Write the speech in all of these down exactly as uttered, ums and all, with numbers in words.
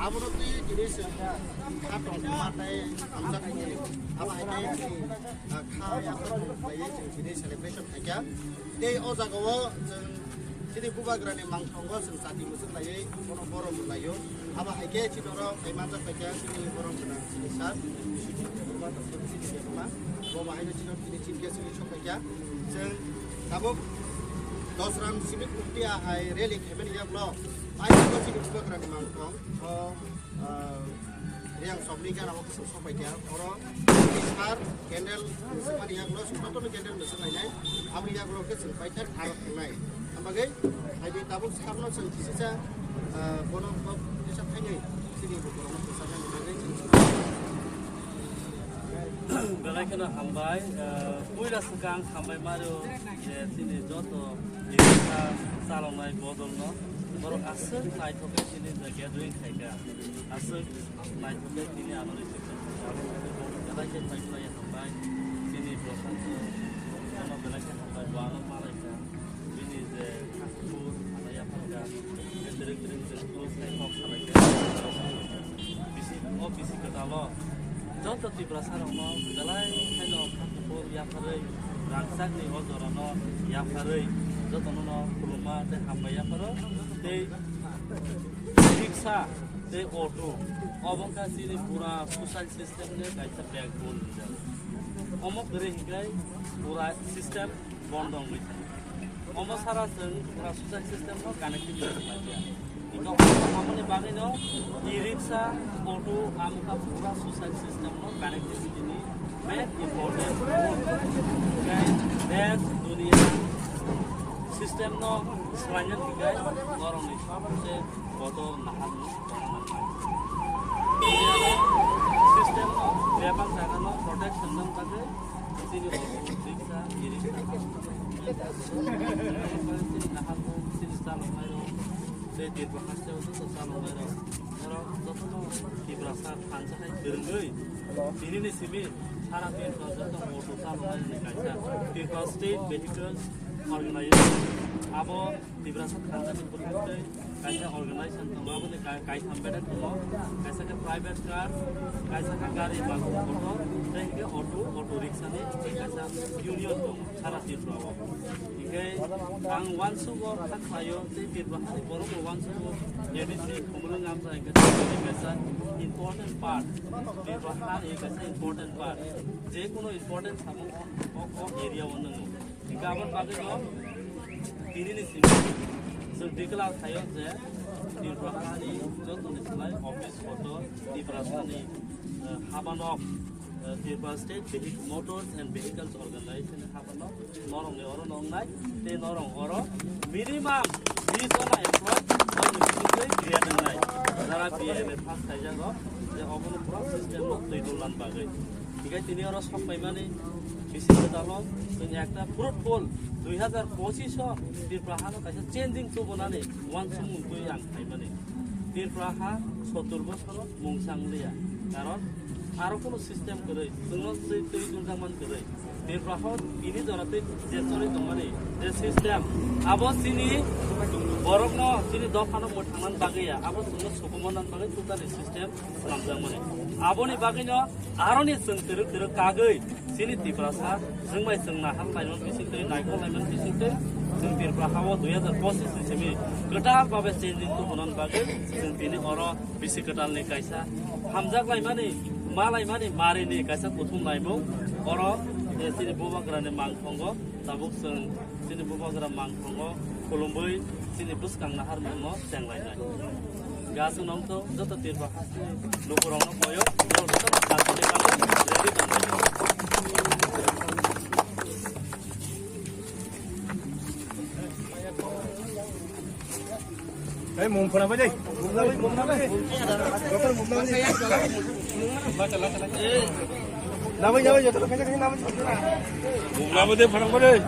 Abono twi tini chwng kha tongma tei hamjakmani abo hai khe chini, ah, kha yaphar khlaiwi chwng tini celebration khaikha. Tei o jagao chwng chini bubagrani mangthongo chwng chati mwchwk laiwi bono borom rwlaio. Abo hai khe chini oro phai manjak paikha chini borom gwnang chini sir, Bishnu Debbarma, Doctor Bishnu Debbarma. Bo bahaino chini oro tini chief guest wngwi sok paikha. Chwng tabuk Dosram simi Kumpiya hai rally khaimani yaklo paithago chini bubagrani mangthong o, ah, Riyang sobni gana o kusuk sok paikha. Oro sar candle mwswkmani yaklo, jotono candle mwswk lainai. Aboni yaklo khe chwng paithak aro thangnai. Ang bagwi hai di tabuk sarno chwng kisisa, ah, bono kok kisa thainwi chini borokno kwchakna bagwi chwng Belai kheno hambai, ah, puila swkang hambai mario je chini joto chini chaloknai bodolno borok aswk naithok khe chini je gathering khaikha. Aswk naithok khe tini ano reject khaikha. Belai khe paiphlaiya hambai. Chini Prashanto bono belai khe hambai, bo ano malaikha. Bini je Khaspur ano yapharkha. Twiring twiring je close khe kok salaikha. Bisi, o bisi kwtalo joto Tiprasarokno belai khaino Khaspur yapharwi rangchakni o jorano yapharwi jotono no khulumma tei hambai yapharo. Tei riksa tei auto, obo wngkha chini pura social system ni kaisa backbone hinjak. Omo kwrwi hinkhai pura system bondo wngwi thangkha. Omo sara chwng pura social system no connectivity khlai ya. Hingkhe omo hamani bagwi no e-rickshaw, auto, amokha pura social system no connectivity ni main important. Tei desh, duniya system no swlaina hinkhai norokni sabse kotor nahar no tongna nai. System no bebak jaga no protection nang bagwi chini auto, rickshaw, e-rickshaw, chini nahar no, chini chaloknai rok, tei dirbo haste o joto chaloknai rok. Norok jotono Tiprasa thansa hai kwrwngwi, tini ni simi sara Tripura joto auto chaloknai ni kaisa Tripura State Vehicles Organization. Abo Tiprasa thansa ni bwkhak tei kaisa organization tongo, aboni kai-, kaitham bedek tongo, kaisa khe private car, kaisa khe gari bus auto, tei hwnkhe auto, auto rickshaw ni kaisa union tongo sara Tripura o. Hingke ang uansugo kha khlaio, tei Tripura hani borok bo uansugo, A D C Khumulwng Amcha hingke Tripura ni kaisa important part, Tripura hani kaisa important part, je kono important samung o, o area o nwngo. Hingke aboni bagwi no tini ni simi chwng declare khlaio je Tripura hani joto ni slai office kotor Tripura hani, eh, habanok, eh, Tripura State Vehic-, Motors and Vehicles Organization ni habanok. Norok ni oro nongnai, tei norok oro minimum tris jona employee norok ni bisingtwi create wngnai. Jara B A M A pass khaijak rok, je obono pura system no twi dulna bagwi. Hingke tini oro sok paimani bising kwtal o chwng ekta fruitful dui hazar pochis o Tripura hano kaisa changing tubunani uansukmung twi ang khaimani. Tripura ha sottur bochor o mung sang liya, karon aro kono system kwrwi, chwngno twi, twi dunjakman kwrwi. Tripura ho tini jora twi je choli tongmani je system, abo chini borokno, chini dophano mwthangna bagwi ya, abo chwngno sukumanna bagwi totally system swnamjakmani. Aboni bagwino aroni chwng twrwk twrwk kagwi chini Tiprasa chwng bai chwng nahar laimani bisingtwi, naikol laimani bisingtwi chwng Tripura ha-o dui hazar pochis ni simi kwtal babe changing tubunani bagwi chwng tini oro bisi kwtalni kaisa hamjak laimani, ma laimani, marini kaisa kuthum laimung. Oro, eh, chini bubagrani mangthongo tabuk chwng chini bubagra mangthongo khulumwi chini bwskang naharmungno chenglainai. Ga chwng nongtong joto Tripura hasteni lukurokno boyo, borok jotono chakri kamo ready tonglaio. Ei, mung phana bai dei. Mung na bai, mung na bai. Joto mung na bai. Na bai, na bai, joto kaisa kaisa na bai. Mung na bai dei, phana bai dei.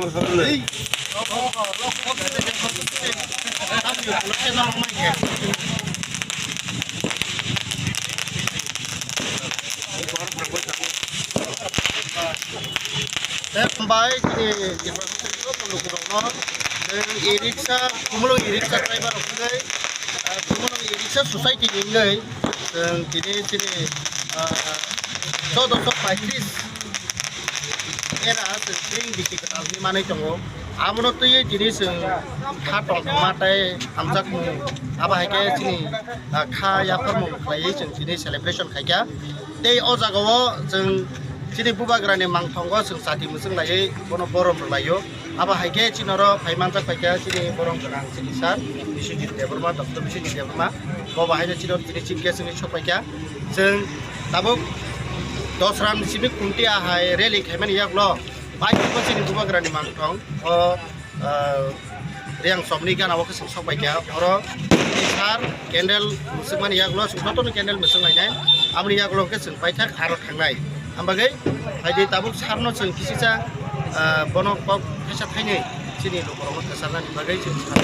Hambai chini Tripura Motha ni joto lukurokno, chwng e-rickshaw, Khumulwng e-rickshaw driver rok wngwi, ah, Khumulwng e-rickshaw society ni wngwi, chwng tini chini, ah, choudoso paitris era chwng tring bisi kwtal hinwi manwi tongo. Abono twiwi tini chwng kha tongthokma tei hamjakmung, abo hai khe chini, ah, kha yapharmung khlaiwi chwng tini celebration khaikha. Tei o jagao chwng chini bubagrani mangthongo chwng chati mwchwng laiwi bono borom rwlaio. Abo hai khe chini oro phai manjak paikha chini borom gwnang chini sir Biswajit Debbarma, Doctor Biswajit Debbarma. Bo bo haino chini oro tini chief guest wngwi sok paikha. Chwng tabuk Dosra ni simi Khuntia hai rally khaimani yagulo bai bo chini bubagrani mangthong o ah, Riyang Chopni gana o khe chwng sok paikha. Oro sir candle mwchwkmani yagulo chwng jotono candle mwchwk lainai. Aboni yagulo khe chwng paithak aro thangnai. Ambagwi phaidi tabuk sir no chwng kisisa, ah, bono kok thaisa thainwi chini lukurokno kwcharnani bagwi chwng sir.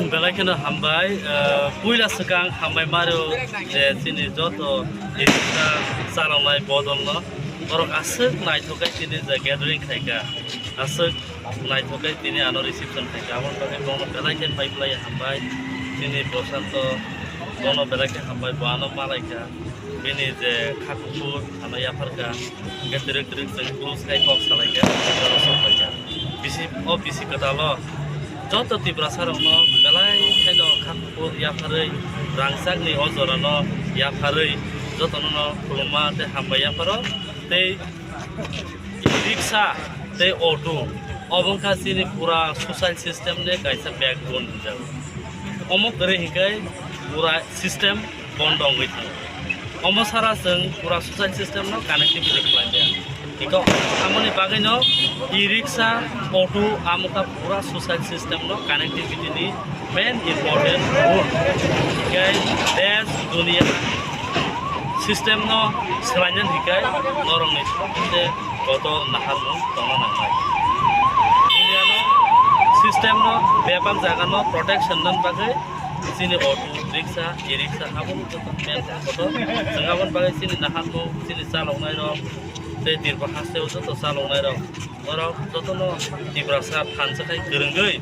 Belai kheno hambai, ah, puila swkang hambai maro je chini joto e-rickshaw chaloknai bodolno borok aswk naithok khe chini je gathering khaikha. Aswk naithok khe tini ano reception khaikha, aboni bagwi bono belai khe pai phlai hambai. Chini Prashanto bono belai khe hambai, bo ano malaikha. Bini je kha kuphur ano yapharkha, hwnkhe twrwk twrwk chwng close khai kok salaikha, oro sok paikha. Bisi, o bisi kwtalo joto Tiprasa rokno belai khaino kha kuphur yapharwi, rangchakni o jorano yapharwi jotono no khulumma tei hambai yapharo tei rickshaw tei auto, obo wngkha chini pura social system ni kaisa backbone hinjago. Omo kwrwi hinkhe pura system bondo wngwi thango. Omo sara chwng pura social system no connectivity khlai maya. Iko amoni bagwi no e-rickshaw, auto, amo wngkha pura social system no connectivity ni main important role. Hinkhe desh, duniya system no swlaina hinkhe norokni se kotor naharmung tongna nangnai. Duniya no system no bebak jaga no protection nan bagwi chini auto, rickshaw, e-rickshaw abo joto main kotor. Chwng aboni bagwi chini naharmung, chini chaloknai rok tei Tripura hasteo joto chaloknai rok. Norok jotono Tiprasa thansa khai kwrwngwi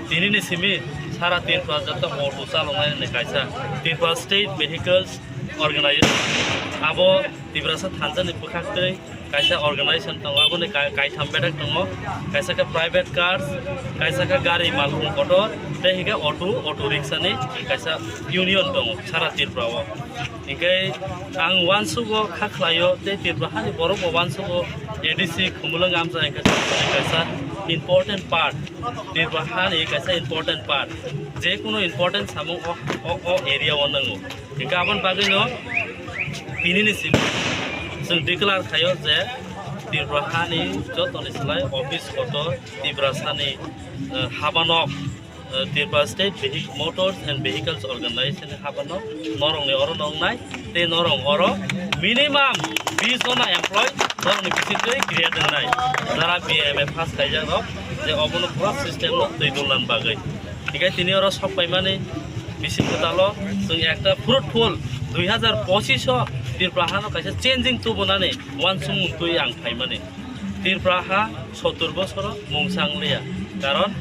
tinini simi sara Tripura joto auto chaloknai ni kaisa Tripura State Vehicles Organization. Abo Tiprasa thansani bwkhak twi kaisa organization tongo, aboni kai-, kaitham bedek tongo, kaisa khe private cars, kaisa khe gari malkhung kotor, tei hinkhe auto, auto rickshaw ni kaisa union tongo sara Tripura o. Hinkhe ang uansugo kha khlaio, tei Tripura hani borok bo uansugo A D C Khumulwng amchai kaisa, kaisa important part, Tripura hani kaisa important part, je kunu important samung o, o, o area o nango. Hinkhe aboni bagwino tinini simi chwng declare khaio je Tripura hani jotoni slai office kotor Tiprasani, eh, habanok, eh, Tripura State Vehic-, Motors and Vehicles Organization ni habanok norokni oro nongnai tei norok oro minimum bis jona employee norokni bisingtwi create wngnai. Jara B A M A pass khaijak rok je obono pura system no twi dulna bagwi. Hinkhe tini oro sok paimani bising kwtalo chwng ekta fruitful dui hazar pochish o Tripura hano kaisa changing tubunani uansukmung twi ang phaimani. Tripura ha sottur bosoro mungsa wng liya, karon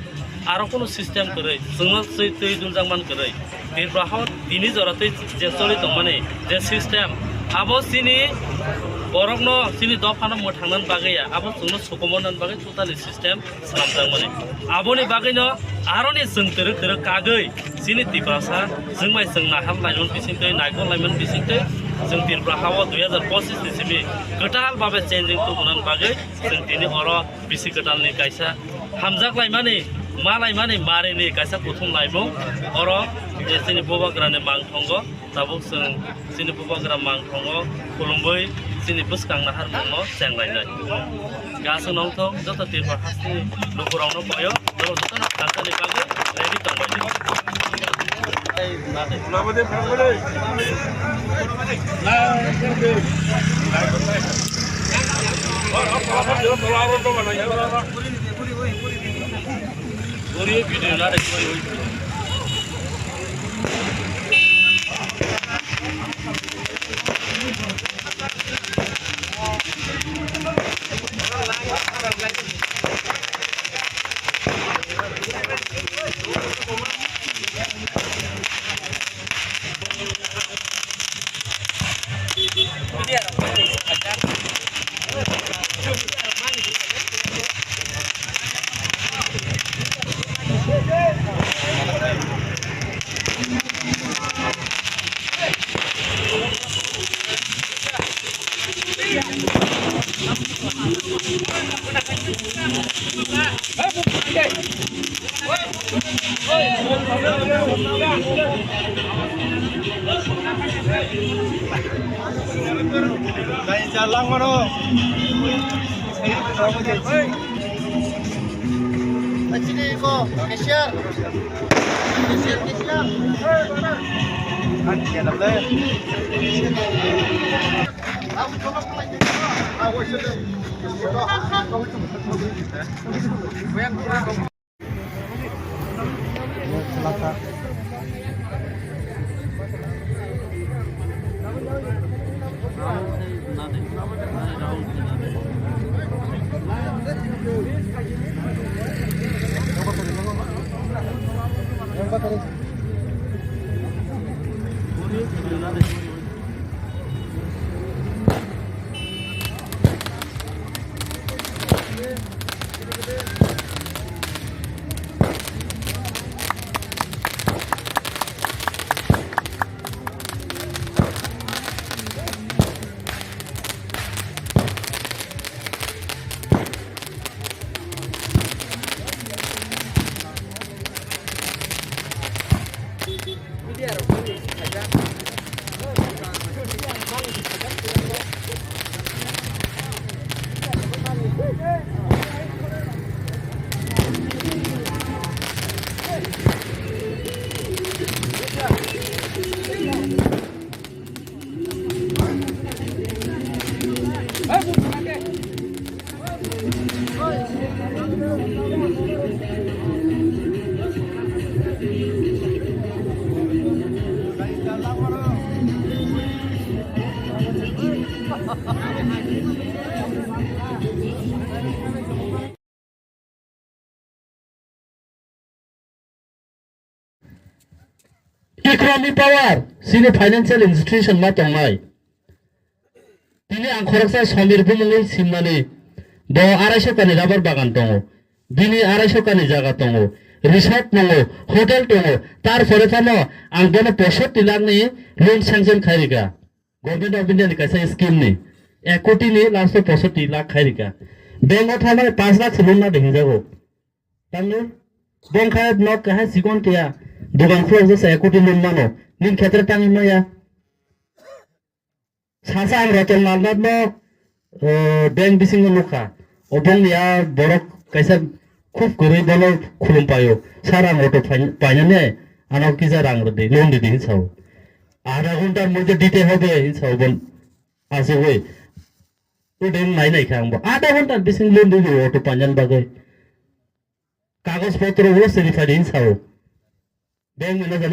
aro kunu system kwrwi, chwngno twi, twi dunjakman kwrwi. Tripura ha tini jora twi je choli tongmani je system, abo chini borokno, chini dophano mwthangna bagwi ya, abo chwngno sukumorna bagwi totally system swnamjakmani. Aboni bagwino aroni chwng twrwk twrwk kagwi chini Tiprasa chwng bai chwng nahar laimani bisingtwi, naikol laimani bisingtwi chwng Tripura ha-o dui hazar pochish ni simi kwtal babe changing tubunani bagwi chwng tini oro bisi kwtalni kaisa hamjak laimani, ma laimani, marini kaisa kuthum laimung oro je chini bubagrani mangthongo. Tabuk chwng chini bubagra mangthongo khulumwi chini bwskang naharmungno chenglainai. Gaswk nongthok joto Tripura hasteni lukurokno boyo, norok jotono thansani bagwi ready tongbaidi. Economic power, chini financial institution ma tongnai. Tini ang khoroksa Somir bumungwi simnani, bo arai sokani rubber bagan tongo, bini arai sokani jaga tongo, resort tongo, hotel tongo, tar pore phano ang bono posotti lakh ni loan sanction khai rika. Government of India ni kaisa scheme ni ek koti ni last o posotti lakh khai rika. Bank o thangnai panch lakh se loan na de hinjago. Tamni bongkha nok kaha sikon tiya dogan khulok jesa ek koti loan mano. Nin khetre tangwi maya. Sasa ang Ratan Lalnath no, eh, bank bisingo nukha. O bongni a borok kaisa khub kwrwi bono khulum paio. Sir, ang auto painani ano kisa rang rwdi, loan rwdi hinwi sao. Adha ghontar moddhe dite hobe hinwi sao bon. Asugwi. O bank nai nai kha ang bo. Adha ghontar bising loan rwdi auto painani bagwi. Kagoj potro ulo seri phai hinwi sao. Bank manager